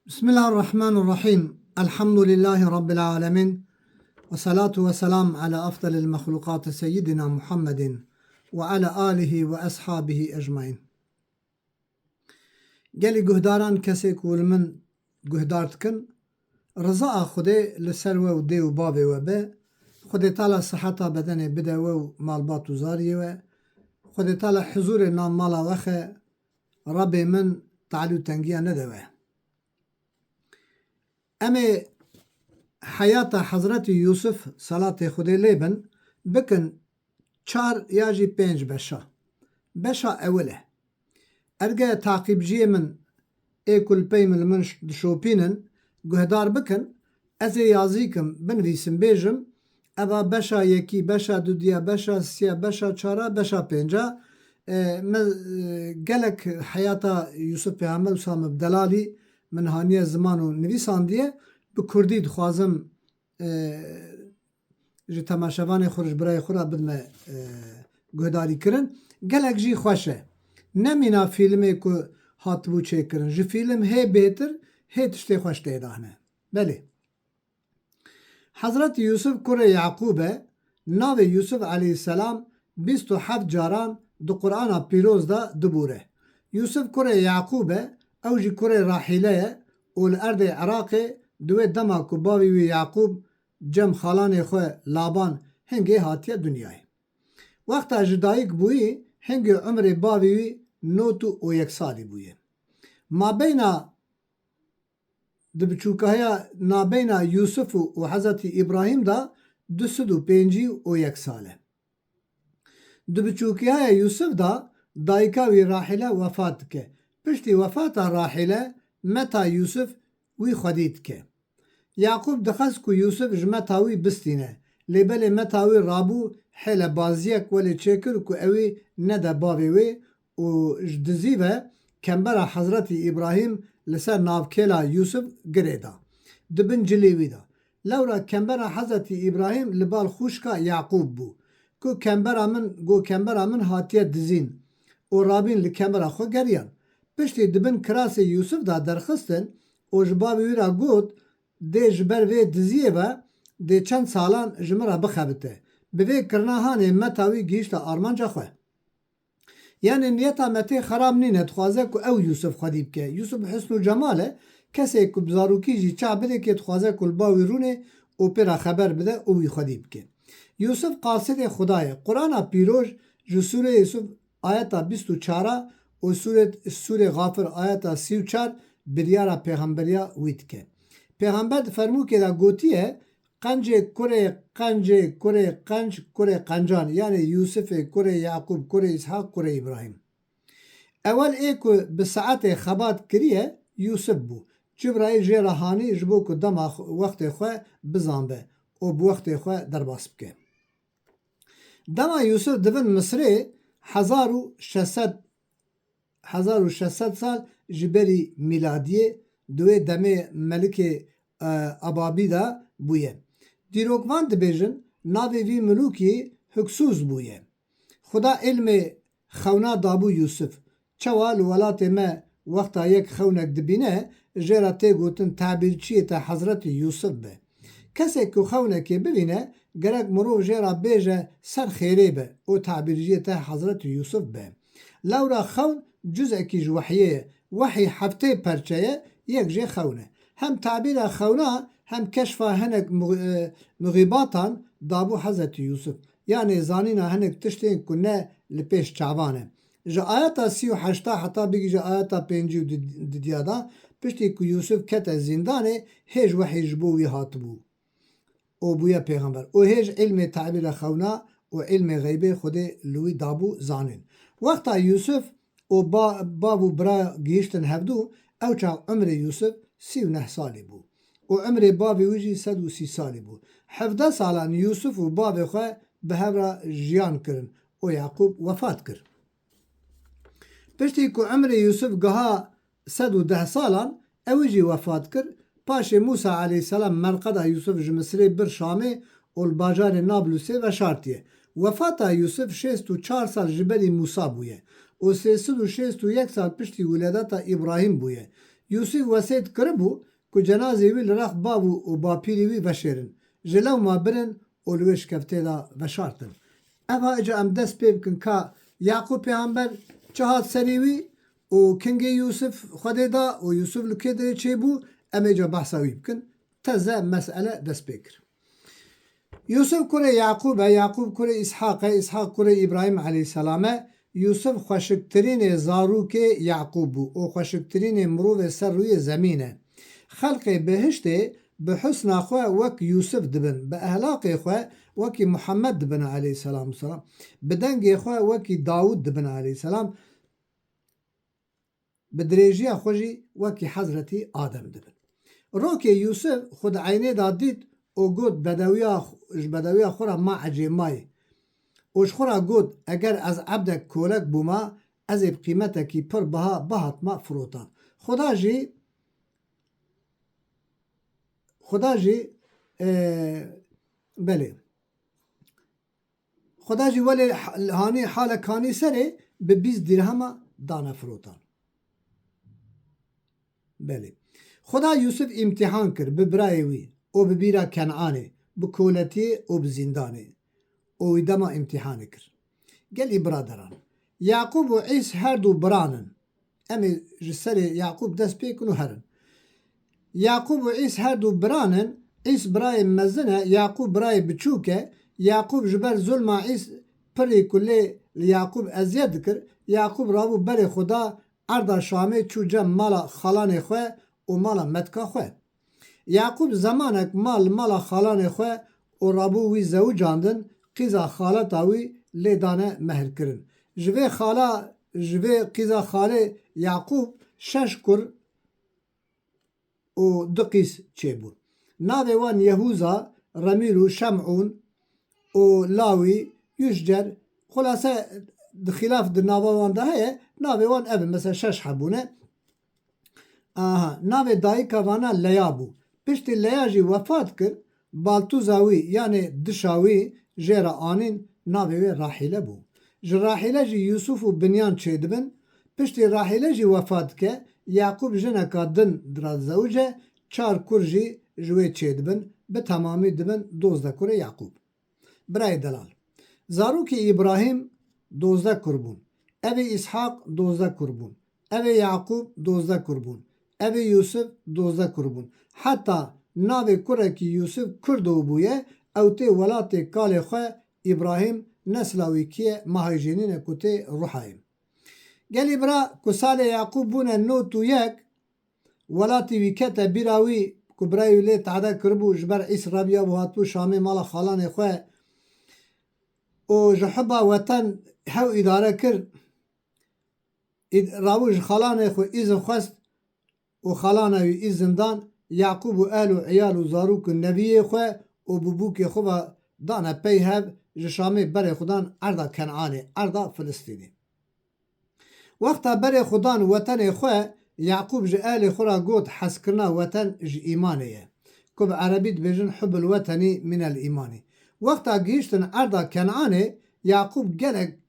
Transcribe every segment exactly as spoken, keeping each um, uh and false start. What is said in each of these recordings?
Bismillahirrahmanirrahim. Elhamdülillahi Rabbil alemin. Ve salatu ve selam ala afdalil mehlukat seyyidina Muhammedin ve ala alihi ve ashabihi ecmain. Gelî guhdaran, kesê ku li min guhdar dikin, rizaa Xwedê li ser we û dê û bavê we be. Xwedê Teala siheta bedenê bide we û malbat û zariyê we. Xwedê Teala huzurê nav mala we xe, Rebê min talî û tengiya nede we. Em ê heyata Hezretî Yûsif, salatê Xwedê lê bin, bikin çar ya jî pênc beşa. Beşa ewil e. Erge taqîbciyê min ê ku li pey min li min ş-, dişopînin, guhdar bikin, ez ê yazî kim, binivîsim, bêjim, eva beşa yekî, beşa dudiya, beşa siya, beşa çara, beşa pênca. E, me, e, gelek heyata Yûsif Pêxember wisa min bi delalî min haniye ziman û nivîsandiye. Bi kurdî dixwazim, e, ji temaşevanê xwe, ji birayê xwe re bidime, e, guhdarîkirin. Gelek jî xweş e. Ne mîna fîlmê ku hatibû çêkirin. Ji fîlm hê bêtir, hê tiştê xweş tê de hene. Belê. Hezretî Yûsif kurê Yaqûb e. Navê Yûsif aleyhisselam bîst û heft caran di Qur'ana Pîroz de dibûre. Yûsif kurê Yaqûb e, ew jî kurê Rahîle ye û li erdê Iraqê di wê dema ku bavê wî Yaqûb cem xalanê xwe Laban hingê hatiye dinyayê. Wexta ji dayik bûyî, hingê umrê bavê wî nod û yek salî bûye. Mabeyna, di biçûkahiya nabeyna Yûsif û, û Hezretî Îbrahîm de du sed û pêncî û yek sal e. Di biçûkiyaya Yûsif de dayika wî Rahîle wefat dike. Piştî wefata Rahîle, meta Yûsif wî xwedî dike. Yaqûb dixwest ku Yûsif ji meta wî bistîne, lê belê meta wî rabû, hêle baziyek welê çêkir ku ewî nede bavê wê û ji dizî ve kembera Hezretî Îbrahîm li ser navkêla Yûsif girê da, di bin cilê wî de. Lewra kembera Hezretî Îbrahîm li bal xwişka Yaqûb bû, ku kembera min, got, kembera min hatiye dizîn û rabîn li kembera xwe geriyan. Piştî di bin kirasê Yûsif de derxistin û ji bavê wî re got, dê ji ber vê diziyê ve dê çend salan ji min re bixebite. Bi vê kirina hanê meta wî gihîşte armanca xwe. Yanê niyeta metê xerab nîne, dixwaze ku ew Yûsif xwedî bike. Yûsif bi hisn û cemal e, kesê ku bi zarokî jî çav bidê kê dixwaze ku li ba wî rûnê û pê re xeber bide û wî xwedî bike. Yûsif qasidê Xuda ye. Qur'ana Pîroj ji Sûrê Yûsif ayeta bîst û çar a û Sûrê, Sûrê Xafir ayeta sî û çar biryara pêxemberiya wî dike. Pêxember di fermûkê de gotiye, Qencê kurê qencê kurê qenc kurê qencan, yanê Yûsifê kurê Yaqûb kurê Îshaq kurê Îbrahîm. Ewel ê ku bi saetê xebat kiriye Yûsif bû. Cibraîl jê re hanî ji bo ku dema xwe, wextê xwe bizanbe û bi wextê xwe derbas bike. Dema Yûsif divin Misirê, hezar û şeş sed, hezar û şeş sed sal ji berî mîladiyê, di wê demê melikê, e, Ababî de bûye. Dîrokvan dibêjin, navê vî milûkî Hiksûs bûye. Xuda îlmê xewna dabû Yûsif. Çawa li welatê me wexta yek xewnek dibîne, jê re tê gotin tabîrçiyê te Hezretî Yûsif be. Kesê ku xewnekê bibîne, gerek mirov jê re bêje ser xêrê be û tabîrciyê te Hezretî Yûsif be. Lewra xewn cuzekî ji wehiyê ye. Wehî heftê perçe ye, yek jê xewn e. Hem tabîra xewna hem keşfa hinek mu-, e, muxîbatan dabû Hezretî Yûsif. Yanê zanîna hinek tiştên ku ne li pêş çavan e. Ji ayeta sî û heşta heta bigihîje ayeta pêncî û didiya de, piştî ku Yûsif kete zîndanê, hêj wehî ji bo wî hatibû û bûye pêxember. Û hêj îlmê tebîra xewna û îlmê xeybê Xwedê li wî dabû zanîn. Wexta Yûsif û ba-, bav û bira gihîştin hevdû, ew çax umrê Yûsif sî û neh salî bû. Û umrê bavê wî jî sed û sî salî bû. Hevdeh salan Yûsif û bavê xwe bi hev re jiyan kirin û Yaqûb wefat kir. Piştî ku umrê Yûsif giha sed û deh salan, ew jî wefat kir. Paşê Mûsa aleyhisselam merqeda Yûsif ji Misirê bir Şamê û li bajarê Nablusê veşartiye. Wefata Yûsif şêst û çar sal ji berî Mûsa bûye û sê sed û şêst û yek sal piştî wiledeta Îbrahîm bûye. Yûsif wesêt kiribû ku cenazê wî li rex bav û bapîrê wî veşêrin, ji lewma birin û li wê şikeftê de veşartin. Eva îca em dest pê bikin ka Yaqûb pêxember çi hat serê wî û kingê Yûsif Xwedê da û Yûsif li kê dirê çêbû, em ê îca behsa wî bikin. Teze mesele dest pê kir. Yûsif kurê Yaqûb e, Yaqûb kurê Îshaq e, Îshaq kurê Îbrahîm eleyhîselam e. Yûsif xweşiktirînê zarokê Yaqûb bû û xweşiktirînê mirovê ser rûyê zemîn e. Xelkê bihiştê bi husna xwe wek Yûsif dibin, bi ehlaqê xwe wekî Muhammed dibin eleyhîselam û selam, bi dengê xwe wekî Dawûd dibin eleyhîselam, bi dirêjiya xwe jî wekî Hezretî Adem dibin. Rokê Yûsif xwe di eynê de dît û got, bedewiya, ji bedewiya xwe re ma ecêmayê û ji xwe re got, eger ez ebdek kolek bûma, ez ê bi qîmetekî pir biha bihatma firotan. Xuda jî, Xuda jî, e, belê. Xuda jî welê ha-, hanî halek hanî serê bi bîst dîrhema dane firotan. Belê. Xuda Yûsif îmtîhan kir bi birayê wî û bi bîra Kenanê, bi koletiyê û bi zîndanê. Û wî dema îmtîhanê kir. Gelî biraderan. Yaqûb û Îs her du biran in. Em ê ji serê Yaqûb dest pê kin û herin. Yaqûb û Îs her du biran in. Îs birayê mezin e, Yaqûb birayê biçûk e. Yaqûb ji ber zulma Îs pirî ku lê li Yaqûb eziyet dikir, Yaqûb rabû berê xwe da erda Şamê, çû cem mala xalanê xwe û mala metka xwe. Yaqûb zemanek ma li mala xalanê xwe û rabû wî zewicandin, qîza xaleta wî lê dane mehrkirin. Ji vê xala, ji vê qîza xalê Yaqûb şeş kur û du qîz çêbûn. Navê wan Yehûza, Remîr û Şemûn û Lawî, Yuşcer, xulase di xîlaf di nava wan de heye, navê wan ev in, mesela şeş hebûne. Aha, navê dayika vana Leya bû. Piştî Leya jî wefat kir, baltûza wî, yanê dişa wî jê re anîn, navê wê Rahîle bû. Ji Rahîle jî Yûsuf û Binyan çêdibin. Piştî Rahîle jî wefat dike, Yaqûb jineka din dirazewice, çar kur jî ji wê çêdibin, bi temamî dibin dozdeh kurê Yaqûb. Birayê delal. Zarokê Îbrahîm dozdeh kur bûn. Evê Îshaq dozdeh kur bûn. Evê Yaqûb dozdeh kur bûn. Evê Yûsif dozdeh kur bûn. Heta navê kurekî Yûsif Kurdo bûye, ew tê welatê kalê xwe Îbrahîm, nesla wî kî ye, ma heyjênîne ku tê Ruhayê. Gelî bira ku salê Yaqûb bûne nod û yek, welatî wî kete bîra wî ku birayê wî lê tade kiribû, ji ber Îs rebiyabû hatibû Şamê mala xalanê xwe û ji hiba weten hew îdare kir, îd-, rabû ji xalanê xwe îzin xwest û xalana wî îzin dan, Yaqûb û ehl û eyal û zarok û neviyê xwe û bûbûkê xwe ve dane pey hev, ji Şamê berê xwe dan erda Kenanê, erda Filistînê. Wexta berê xwe dan wetenê xwe, Yaqûb ji ehlê xwe re got, hezkirina weten ji îmanê ye. Ku bi erebî dibêjin, hubul wetenî minel îmanî. Wexta gihiştin erda Kenanê, Yaqûb gelek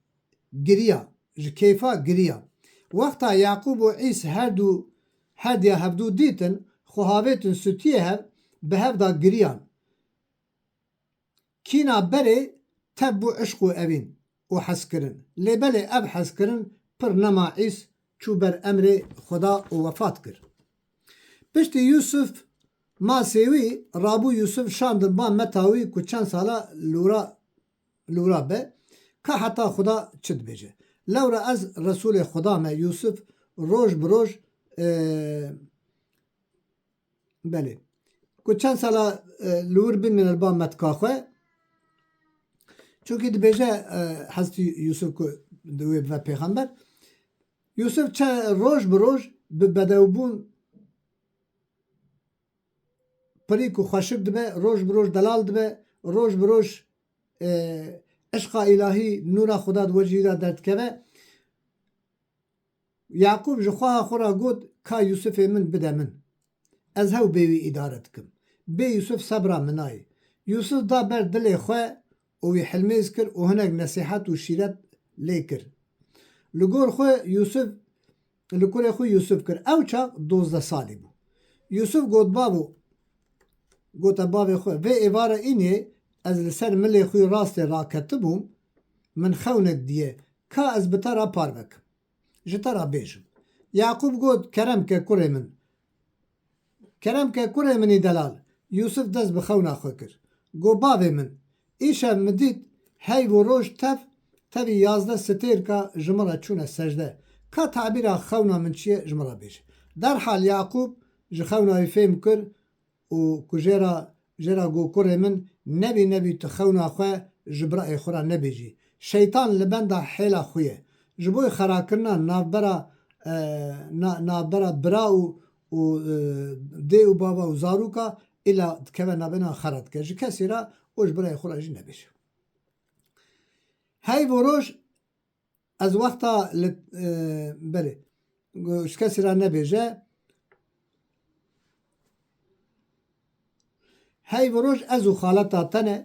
giriya, ji kêfa giriya. Wexta Yaqûb û Îs her du, her diya hevdu dîtin, xwe havêtin sûtiyê hev, bi hev da giriyan. Kîna berê tev bû, işq û evîn û hezkirin. Lê belê ev hezkirin pir nema, Îs çû ber emrê Xweda û wefat kir. Piştî Yûsif, masê wî, rabû Yûsif şandin ba meta wî ku çend sala lûra, lûra be, ka heta Xweda çi dibêje. Lewra ez Resûlê Xweda me, Yûsif roj bi roj, e, Belê. Ku çend sala, e, li wir bimîne li ba metka xwe. Çunkî dibêje, e, Hezretî Yûsif ku di wê bibe pêxember. Yûsif çe-, roj bi roj bi bedewbûn pirî ku xweşik dibe, roj bi roj delal dibe, roj bi roj, e, işqa îlahî, nûra Xuda di wecihî de derdikeve. Yaqûb ji xweha xwe re got, ka Yûsifê min bide min. Ez hew bê wî îdare dikim. Bê Yûsif sebra min nayê. Yûsif da ber dilê xwe û wî hilmêz kir û hinek nesîhet û şîret lê kir. Li gor xwe Yûsif li kurê xwe Yûsif kir. Ew çax dozdeh salî bû. Yûsif got, Bavo, gote bavê xwe, vê êvara înê ez li ser milê xwe rastê raketibûm, min xewnek diye, ka ez bi te re parve kim, ji te re bêjim. Yaqûb got, Kerem ke kurê min, kerem ke kurê minî delal. Yûsif dest bi xewna xwe kir. Got, Bavê min, îşev min dît, heyv û roj tev, tevî yazdeh stêrka ji min re çûne secde. Ka tabîra xewna min çi ye, ji min re bêje. Derhal Yaqûb ji xewna wî fêm kir û ku jê re, jê re got, Kurê min, nebî nebî tu xewna xwe ji birayê xwe re nebêjî. Şeytan li benda hêla xwe ye. Ji bo xerakirina navbera, e, na-, navbera bira û, û, e, dê û bava û zaroka îla dikeve navbena xera dike. Ji kesî re û ji birayê xwe re jî nebêje. Heyv û roj ez wexta li, e, belê, ji kesî re nebêje. Heyv û roj ez û xaleta te ne,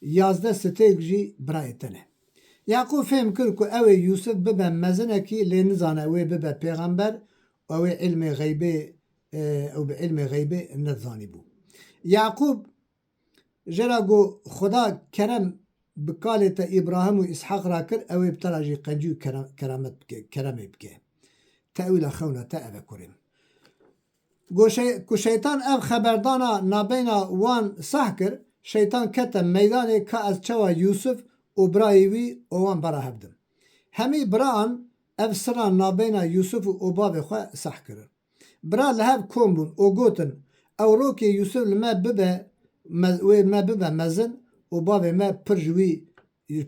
yazdeh stêrk jî birayê te ne. Yaqûb fêm kir ku ew ê Yûsif bibe mezinekî, lê nizane wê bibe pêxember û ew ê ilmê xeybê, e, ew bi ilmê xeybê nedizanîbû. Yaqûb jê re got, Xuda kerem bi kalê te Îbrahim û Îshaq re kir, ew ê bi te re jî qencî û kere-, keramet bike, keremê bike. Tewîla xewna te ev e kurê min. Got, şey-, ku şeytan ev xeberdana nabeyna wan sah kir, şeytan kete meydanê ka ez çawa Yûsif û birayê wî û wan bera hev dim. Hemî biraan ev sirra nabeyna Yûsif û bavê xwe sah kirin. Bira li hev kom bûn û gotin, Ewrokê Yûsif li me bibe, me, wê me bibe mezin û bavê me pir ji wî,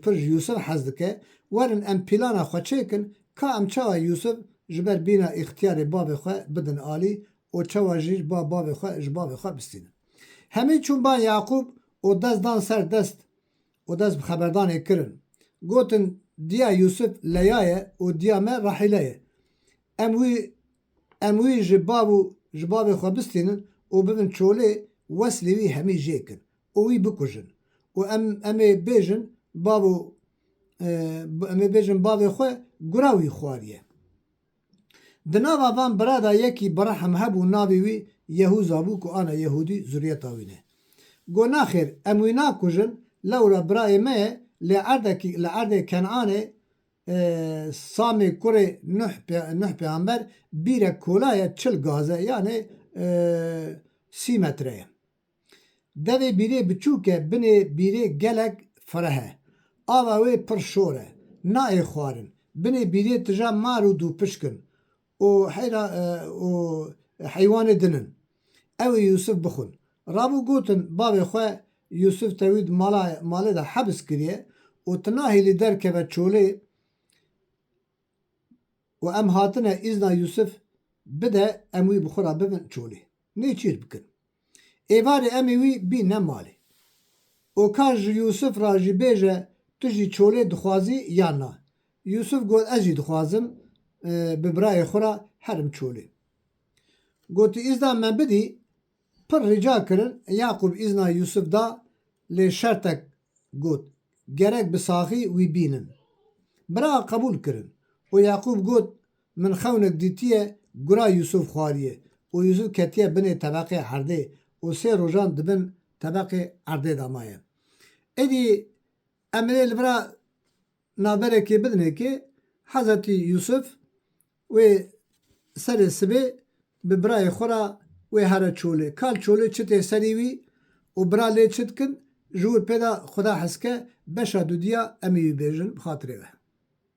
pir ji Yûsif hez dike. Werin em pîlana xwe çêkin, ka em çawa Yûsif ji ber bîna îxtiyarê bavê xwe bidin alî û çawa jî ba bavê xwe, ji bavê xwe bistînin. Hemî çûn ba Yaqûb û dest dan ser dest û dest bi xeberdanê kirin. Gotin, Diya Yûsif Leya ye û diya me Rahîle ye. Em wî, em wî ji bav û ji bavê xwe bistînin û bibin çolê, weslê wî hemî jê kin û wî bikujin. Û em, em ê bêjin, bav û, e, em ê bêjin, bavê xwe gura wî xwariye. Di nava van bira de yekî bi rehm hebû, navê wî Yehûza bû ku ana Yehûdî zuriyeta wî ne. Got, Naxêr, em wî nakujin, lewra birayê me ye, lê erdekî, li erdê Kenanê, e, Samê kurê Nuh pe-, Nuh pêxember bîrek kola ye, çil gaze, yanê, e, sî metre ye. Devê bîrê biçûk e, binê bîrê gelek fireh e. Ava wê pir şor e. Nayê xwarin. Binê bîrê tija mar û dûpişk in. Û heyra, e, û heywanê din in. Ew ê Yûsif bixwin. Rabû gotin bavê xwe, Yûsif te wî di mala, malê de hebs kiriye û tu nahêlî derkeve çolê. Û em hatine îzna Yûsif bide, em wî bi xwe re bibin çolê. Nêçîr bikin. Êvarê em ê wî bîne malê. Û ka ji Yûsif re jî bêje, tu jî çolê dixwazî yan na. Yûsif got, Ez jî dixwazim, e, bi birayê xwe re herim çolê. Gotî, Îzna me bidî, pir rica kirin, Yaqûb îzna Yûsif da, lê şertek got, Gerek bi saxî wî bînin. Bira qebûl kirin û Yaqûb got, Min xewnek dîtiye, gura Yûsif xwariye û Yûsif ketiye binê tebeqê erdê û sê rojan di bin tebeqê erdê de maye. Êdî em ê li vira navberekê bidinê ke Hezretî Yûsif wê serê sibê bi birayê xwe re wê here çolê. Kal çolê çi tê serî wî û bira lê çi dikin, ji wir pê de Xuda hez ke beşa dudiya em ê wî bêjin bi xatirê we.